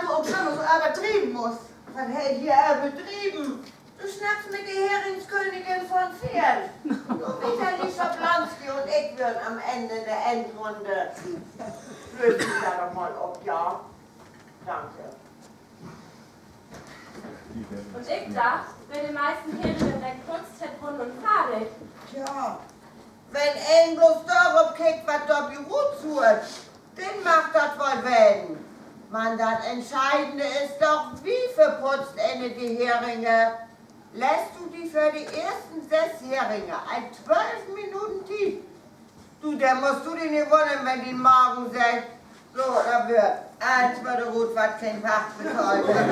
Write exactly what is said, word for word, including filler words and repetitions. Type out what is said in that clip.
Du ok jümmer so överdrieven musst. Wat hett he hier överdrieven? Du snackst mit de Heringskönigin von Veern. Du, Vitali Schablonski un ik weern an'n Enn in de Endrunne. Lööst di dat doch mal op, ja? Danke. Un ik dach, wenn de meisten Heringe direkt putzt, hett wunn un fardig. Tja, wenn een bloots dorop kickt, wat dor bi rutsuert, denn mag dat woll wesen. Man dat Entscheidende is doch, wie verputzt een de Heringe. Lettst du di för de eersten söss Heringe al twölf Minuten Tiet, du, denn musst du di nich wunnern, wenn dien Magen seggt: So, dat weer allens wedder rut, wat keen Pacht betahlt hett.